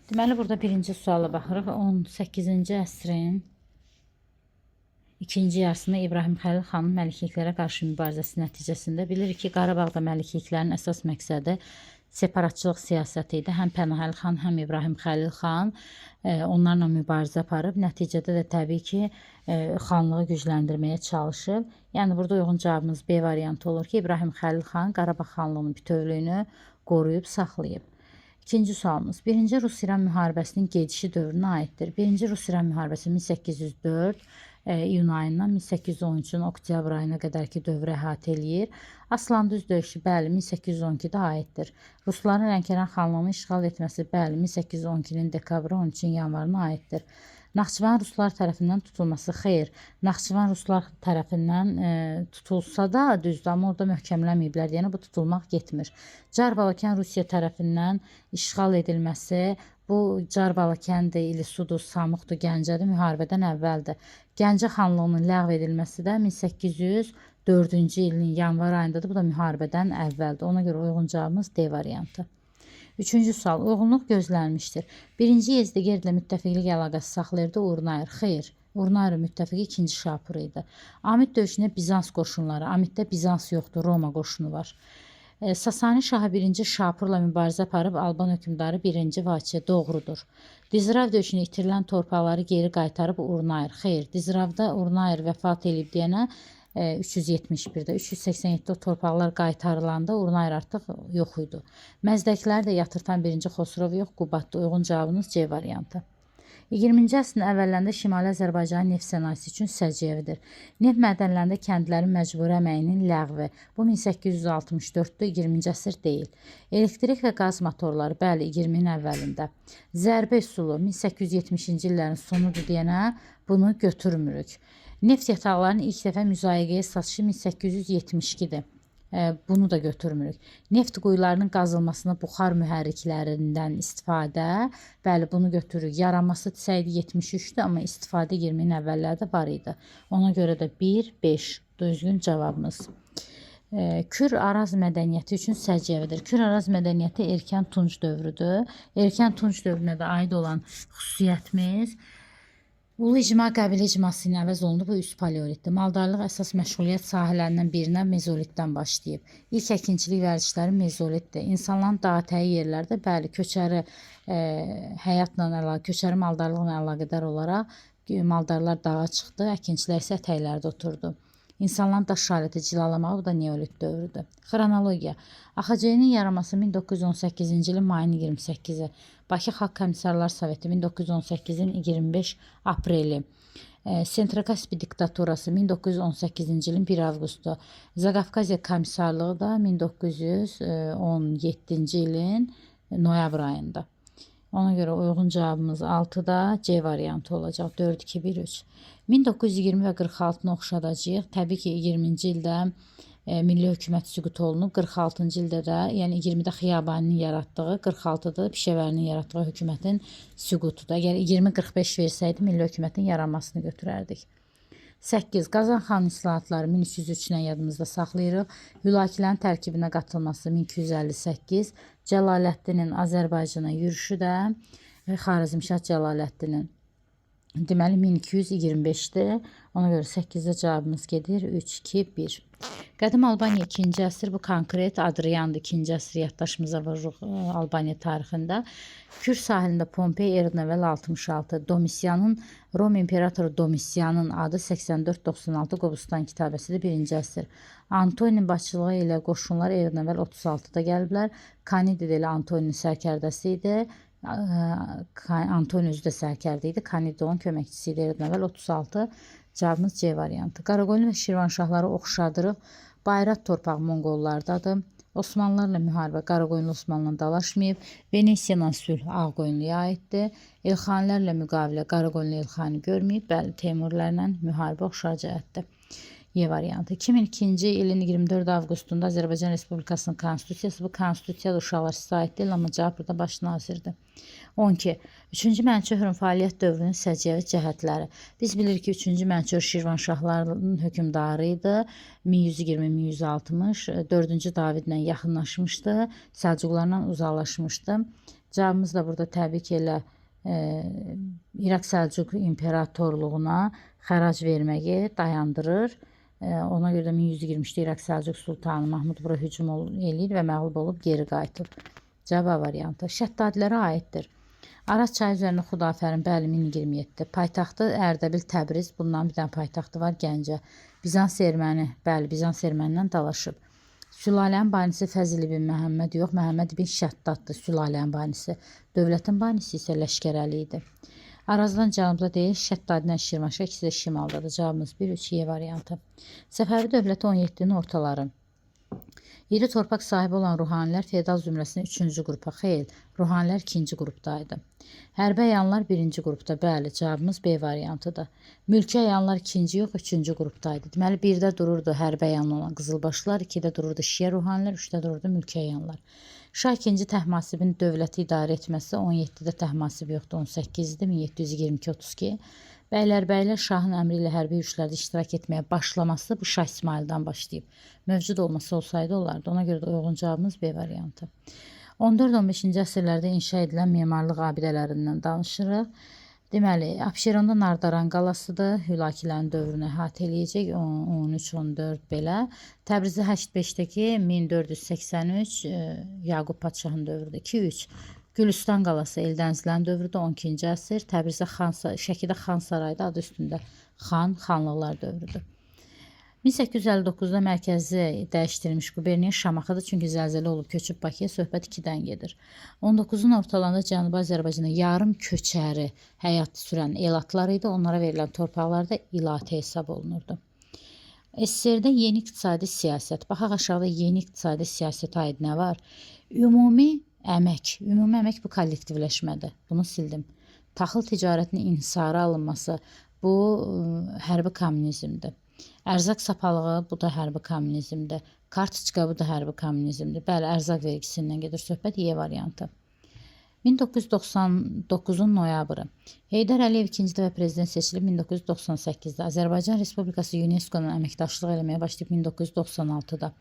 Deməli, burada birinci suala baxırıq. 18-ci əsrin ikinci yarısında İbrahim Xəlil xanın məlikliklərə qarşı mübarizəsi nəticəsində bilirik ki, Qarabağda məlikliklərin əsas məqsədi separatçılıq siyasəti idi. Həm Pənahəli xan, həm İbrahim Xəlil xan onlarla mübarizə aparıb. Nəticədə də təbii ki, xanlığı gücləndirməyə çalışıb. Yəni burada uyğun cavabımız B variantı olur ki, İbrahim Xəlil xan Qarabağ xanlığının bütövlüyünü qoruyub saxlayıb. İkinci sualımız. Birinci Rus-İran müharibəsinin gedişi dövrünə aiddir. Birinci Rus-İran müharibəsi 1804 iyun ayından 1813-ün oktyabr ayına qədərki dövrü əhatə eləyir. Aslandüz döyüşü, bəli, 1812-də aiddir. Rusların Lənkəran xanlığını işğal etməsi, bəli, 1812-nin dekabrı 13-ün yanvarına aiddir. Naxçıvan ruslar tərəfindən tutulması, xeyr. Naxçıvan ruslar tərəfindən tutulsa da düzdür, amma orada möhkəmlənməyiblər. Yəni bu tutulmaq getmir. Car Balakən Rusiya tərəfindən işğal edilməsi, bu Car Balakəndir, İlisudur, Samuxdur, Gəncədir, müharibədən əvvəldir. Gəncə xanlığının ləğv edilməsi də 1804-cü ilin yanvar ayındadır. Bu da müharibədən əvvəldir. Ona görə uyğun cavabımız D variantı. Üçüncü sual. Uyğunluq gözlənmişdir. Birinci Yezdegerdlə müttəfiqlik əlaqəsi saxlayırdı Urnayr. Xeyr. Urnayr müttəfiqi ikinci Şapur idi. Amid döyüşündə Bizans qoşunları. Amiddə Bizans yoxdur, Roma qoşunu var. Sasani şahı birinci Şapurla mübarizə aparıb Alban hökmdarı birinci Vaçe doğrudur. Dizrav döyüşündə itirilən torpaqları geri qaytarıb Urnayr. Xeyr, Dizravda Urnayr vəfat eləyib deyənə 371-də, 387-də o torpaqlar qaytarılanda Urnayr artıq yox idi. Məzdəkləri də yatırtan birinci Xosrov yox, Qubaddır. Uyğun cavabınız C variantı. 20-ci əsrin əvvəllərində Şimali Azərbaycanın neft sənayesi üçün səciyyəvidir. Neft mədənlərində kəndlərin məcburi əməyinin ləğvi. Bu 1864-dür, 20-ci əsr deyil. Elektrik və qaz motorları, bəli, 20-nin əvvəlində. Zərbə üsulu 1870-ci illərin sonudur deyənə bunu götürmürük. Neft yataqlarının ilk dəfə müzayiqəyə satışı 1872-dir. Bunu da götürmürük. Neft quyularının qazılmasına buxar mühərriklərindən istifadə, bəli, bunu götürürük. Yaranması desəydi 73-dür, amma istifadə 20-nin əvvəllərdə var idi. Ona görə də 1, 5 düzgün cavabımız. Kür Araz mədəniyyəti üçün səciyyəvidir. Kür Araz mədəniyyəti erkən Tunc dövrüdür. Erkən Tunc dövrünə də aid olan xüsusiyyətimiz Ulu icma qəbilə icması ilə əvəz olundu. Bu üst paleolitdir. Maldarlıq əsas məşğuliyyət sahələrindən birinə mezolitdən başlayıb. İlk əkinçilik vərdişləri mezolitdir. İnsanların dağ təyi yerlərdə, bəli, köçəri həyatla əlaqə, köçəri maldarlıqla əlaqədar olaraq maldarlar dağa çıxdı, əkinçilər isə ətəklərdə oturdu. İnsanların daş aləti cilalamağı, bu da neolit dövrüdür. Xronologiya. AXC-nin yaranması 1918-ci ilin mayın 28-i. Bakı Xalq Komissarlar Soveti 1918-in 25 apreli. Sentrokaspi diktaturası 1918-ci ilin 1 avqustu. Zaqafqaziya komissarlığı da 1917-ci ilin noyabr ayında. Ona görə uyğun cavabımız 6-da C variantı olacaq. 4, 2, 1, 3. 1920 və 46-nı oxşadacağıq. Təbii ki, 20-ci ildə milli hökumət süqut olunub. 46-cı ildə də, yəni 20-də Xiyabaninin yaratdığı, 46-da Pişəvərinin yaratdığı hökumətin süqutudur. Əgər 20-45 versəydi, milli hökumətin yaranmasını götürərdik. 8. Qazan xan islahatları 1303 ilə yadımızda saxlayırıq. Hülakilərin tərkibinə qatılması 1258. Cəlaləddinin Azərbaycana yürüşü də Xarəzmşah Cəlaləddinin deməli 1225-dir. Ona görə 8-də cavabımız gedir. 3, 2, 1. Qədim Albaniya 2-ci əsr, bu konkret Adriandır. 2-ci əsr yaddaşımıza vururuq Albaniya tarixində. Kür sahilində Pompey eradan əvvəl 66. Domisianın, Roma imperatoru Domisianın adı 84-96 Qobustan kitabəsidir, 1-ci əsr. Antoninin başçılığı ilə qoşunlar eradan əvvəl 36-da gəliblər. Kanidi də elə Antoninin sərkərdəsi idi. Antoni özü də sərkərdə idi. Kanidi onun köməkçisi idi. Eradan əvvəl 36. Cavabımız C variantı. Qaraqoyunlu və Şirvanşahları oxşadırıq. Bayrat torpağı Monqollardadır. Osmanlılarla müharibə Qaraqoyunlu Osmanlıla dalaşmayıb. Venesiya ilə sülh Ağqoyunluya aiddir. Elxanilərlə müqavilə Qaraqoyunlu Elxani görməyib. Bəli, Teymurlərlə müharibə oxşar cəhətdir. Y variantı. 2002-ci ilin 24 avqustunda Azərbaycan Respublikasının konstitusiyası, bu konstitusiyada uşaqlar sizə aid deyil, amma cavab burada baş nazirdir. 12. 3-cü Mənçöhrün fəaliyyət dövrünün səciyyəvi cəhətləri. Biz bilirik ki, 3-cü Mənçöhr Şirvanşahlarının hökmdarı idi. 1120-1160, 4-cü Davidlə yaxınlaşmışdı, Səlcuqlarla uzaqlaşmışdı. Cavabımız da burada təbii ki, elə İraq Səlcuq İmperatorluğuna xərac verməyi dayandırır. Ona görə də 1123-də İraq Səlcuq Sultanı Mahmud bura hücum eləyir və məğlub olub geri qayıtır. Cavab variantı. Şəddadilərə aiddir. Araz çayı üzərində Xudafərin, bəli, 1027. Paytaxtı Ərdəbil, Təbriz. Bundan bir dənə paytaxtı var, Gəncə. Bizans erməni, bəli, Bizans ermənindən dalaşıb. Sülalənin banisi Fəzil ibn Məhəmməd yox, Məhəmməd ibn Şəddaddır sülalənin banisi. Dövlətin banisi isə Ləşkərəli idi. Arazdan cənubda deyil, Şəddadidən Şirvanşah, ikisi də şimaldadır. Cavabımız 1, 3, Y variantı. Səfəvi dövləti 17-nin ortaları. İri torpaq sahibi olan ruhanilər feodal zümrəsinin 3-cü qrupa, xeyr, ruhanilər 2-ci qrupdaydı. Hərbi əyanlar 1-ci qrupda, bəli, cavabımız B variantıdır. Mülki əyanlar 2-ci yox, 3-cü qrupdaydı. Deməli, 1-də dururdu hərbi əyan olan qızılbaşlar, 2-də dururdu şiə ruhanilər, 3-də dururdu mülki əyanlar. Şah II Təhmasibin dövləti idarə etməsi 17-də Təhmasib yoxdur, 18-dir, 1722-32. Bəylərbəylər şahın əmri ilə hərbi yürüşlərdə iştirak etməyə başlaması bu Şah İsmayıldan başlayıb. Mövcud olması olsaydı olardı. Ona görə də uyğun cavabımız B variantı. 14-15-ci əsrlərdə inşa edilən memarlıq abidələrindən danışırıq. Deməli, Abşeronda Nardaran qalasıdır. Hülakilərin dövrünü əhatə eləyəcək. 13-14 belə. Təbrizdə 85-dəki 1483 Yaqub padşahın dövrüdür. 2-3. Gülüstan qalası Eldənizlərin dövrüdür, 12-ci əsr. Təbrizdə Şəkidə Xan Sarayıda adı üstündə xan, xanlıqlar dövrüdür. 1859-da mərkəzi dəyişdirilmiş quberniya Şamaxıdır, çünki zəlzələ olub köçüb Bakıya, söhbət 2-dən gedir. 19-un ortalarında Cənubi Azərbaycanda yarım köçəri həyat sürən elatlar idi. Onlara verilən torpaqlar da ilatə hesab olunurdu. SSR-də yeni iqtisadi siyasət. Baxaq aşağıda yeni iqtisadi siyasətə aid nə var? Ümumi əmək. Ümumi əmək bu kollektivləşmədir. Bunu sildim. Taxıl ticarətinin inhisara alınması bu hərbi kommunizmdir. Ərzaq sapalığı bu da hərbi kommunizmdir. Kartoçka bu da hərbi kommunizmdir. Bəli, ərzaq vergisindən gedir söhbət, Y variantı. 1999-un noyabrı. Heydər Əliyev ikinci dəfə prezident seçilib 1998-də. Azərbaycan Respublikası UNESCO-la əməkdaşlıq eləməyə başlayıb 1996-da.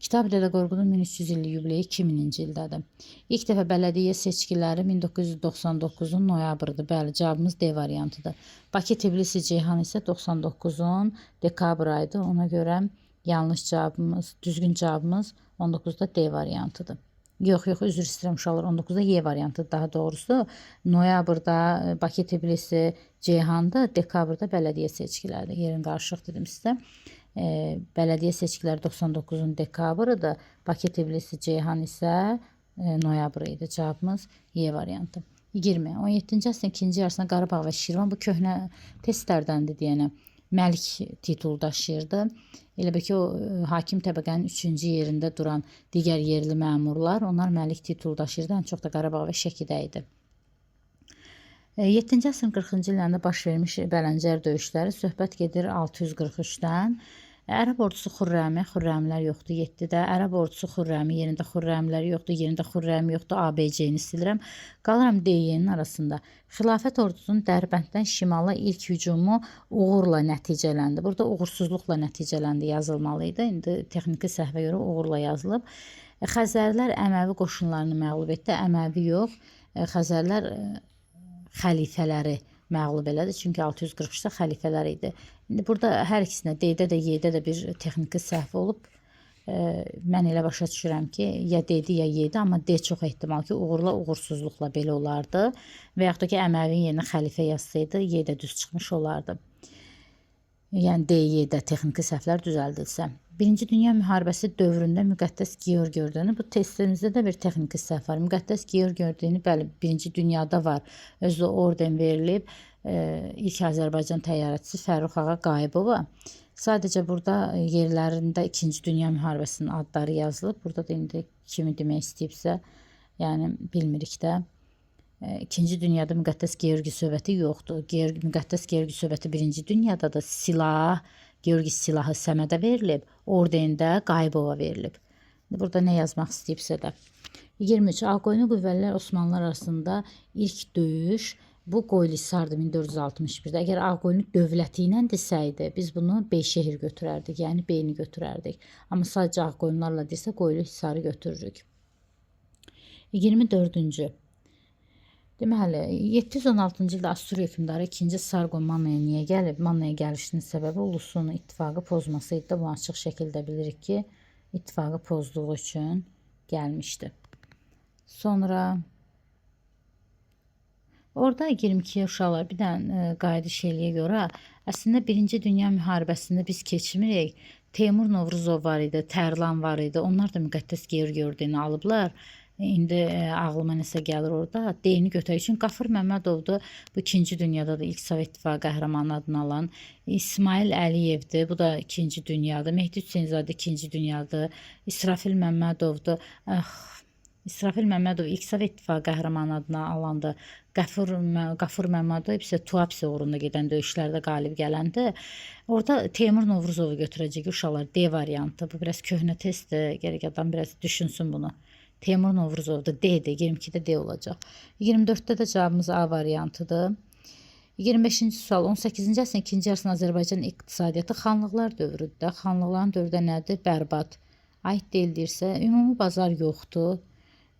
Kitab Dədə Qorqudun 1300 illik yubileyi 2000-ci ildədir. İlk dəfə bələdiyyə seçkiləri 1999-un noyabrıdır. Bəli, cavabımız D variantıdır. Bakı, Tbilisi, Ceyhan isə 99-un dekabr ayıdır. Ona görə yanlış cavabımız, düzgün cavabımız 19-da D variantıdır. Yox, yox, üzr istəyirəm uşaqlar, 19-da Y variantı daha doğrusu. Noyabrda Bakı, Tbilisi, Ceyhanda, dekabrda bələdiyyə seçkiləridir. Yerin qarışıq dedim sizə. Bələdiyyə seçkiləri 99-un dekabrıdır. Bakı, Tbilisi, Ceyhan isə noyabr idi. Cavabımız Y variantı. 20. 17-ci əsrin ikinci yarısında Qarabağ və Şirvan bu köhnə testlərdəndir deyənə məlik titulu daşıyırdı. Elə bil ki, o hakim təbəqənin 3-cü yerində duran digər yerli məmurlar, onlar məlik titulu daşıyırdı. Ən çox da Qarabağ və Şəkidə idi. 7-ci əsrin 40-cı illərində baş vermiş Bələncər döyüşləri, söhbət gedir 643-dən. Ərəb ordusu Xürrəmi, Xürrəmilər yoxdur 7-də. Ərəb ordusu Xürrəmi yerində Xürrəmilər yoxdur, yerində Xürrəmi yoxdur. ABC-ni silirəm. Qalıram D-nin arasında. Xilafət ordusunun Dərbənddən şimala ilk hücumu uğurla nəticələndi. Burada uğursuzluqla nəticələndi yazılmalı idi. İndi texniki səhvə görə uğurla yazılıb. Xəzərlər Əməvi qoşunlarını məğlub etdi. Əməvi yox, Xəzərlər xəlifələri məğlub elədi. Çünki 643-də xəlifələr idi. İndi burada hər ikisinə D-də də Y-də də bir texniki səhv olub. Mən elə başa düşürəm ki, ya D-dir, ya Y-dir, amma D çox ehtimal ki, uğurla, uğursuzluqla belə olardı. Və yaxud da ki, Əməvin yerinə xəlifə yazsaydı, Y də düz çıxmış olardı. Yəni D, Y-də texniki səhvlər düzəldilsə. Birinci Dünya Müharibəsi dövründə Müqəddəs Georgi ordeni, bu testimizdə də bir texniki səhv var. Müqəddəs Georgi ordeni, bəli, Birinci Dünyada var. Özü orden verilib ilk Azərbaycan təyyarəçisi Fərrux Ağa Qayıbova. Sadəcə burada yerlərində İkinci Dünya Müharibəsinin adları yazılıb. Burada da indi kimi demək istəyibsə, yəni bilmirik də. İkinci Dünyada Müqəddəs Georgi söhbəti yoxdur. Müqəddəs Georgi söhbəti Birinci Dünyadadır. Silah, Georgi silahı Səmədə verilib, ordendə Qayıbova verilib. Burada nə yazmaq istəyibsə də. 23. Ağqoyunlu qüvvələr Osmanlılar arasında ilk döyüş bu Qoylisardır 1461-də. Əgər Ağqoyunlu dövləti ilə desəydi, biz bunu Beyşehir götürərdik, yəni B-ni götürərdik. Amma sadəcə Ağqoyunlarla desə, Qoylu Hisarı götürürük. 24-cü. Deməli, 716-cı ildə Assur hökmdarı 2-ci Sargon Mannaya niyə gəlib? Mannaya gəlişinin səbəbi ulusun ittifaqı pozması idi. Bunu açıq şəkildə bilirik ki, ittifaqı pozduğu üçün gəlmişdi. Sonra orada 22 uşaqlar bir dənə qayıdış eləyə görə əslində Birinci Dünya müharibəsində biz keçmirik. Teymur Novruzov var idi, Tərlan var idi. Onlar da müqəddəs Georgi ordeni alıblar. İndi ağlıma nəsə gəlir orada. D-ni götürək. Çünki Qafar Məmmədovdur. Bu ikinci dünyada da ilk Sovet İttifaqı qəhrəmanı adını alan. İsmail Əliyevdir. Bu da ikinci dünyada. Mehdi Hüseynzadə ikinci dünyada. İsrafil Məmmədovdur. İsrafil Məmmədov ilk Sovet İttifaqı qəhrəmanı adını alandı. Qafur Məmmədov isə Tuapse uğrunda gedən döyüşlərdə qalib gələndi. Orada Teymur Novruzovu götürəcək uşaqlar D variantı. Bu biraz köhnə testdir. Gərək adam biraz düşünsün bunu. Teymur Novruzovdur. D-dir. 22-də D olacaq. 24-də də cavabımız A variantıdır. 25-ci sual 18-ci əsrin ikinci yarısında Azərbaycan iqtisadiyyatı xanlıqlar dövrüdür. Xanlıqların dövrü nədir? Bərbad. Aid deyildirsə, ümumi bazar yoxdur.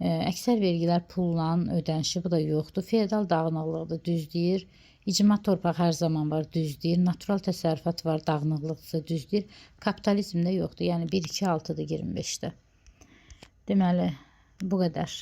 Əksər vergilər pulla ödənişi, bu da yoxdur. Feodal dağınıqlıqdır, düz deyir. İcma torpaq hər zaman var, düz deyir. Natural təsərrüfat var, dağınıqlıqsa düz deyir. Kapitalizm də yoxdur. Yəni 1 2 6-dır 25-də. Deməli, bu qədər.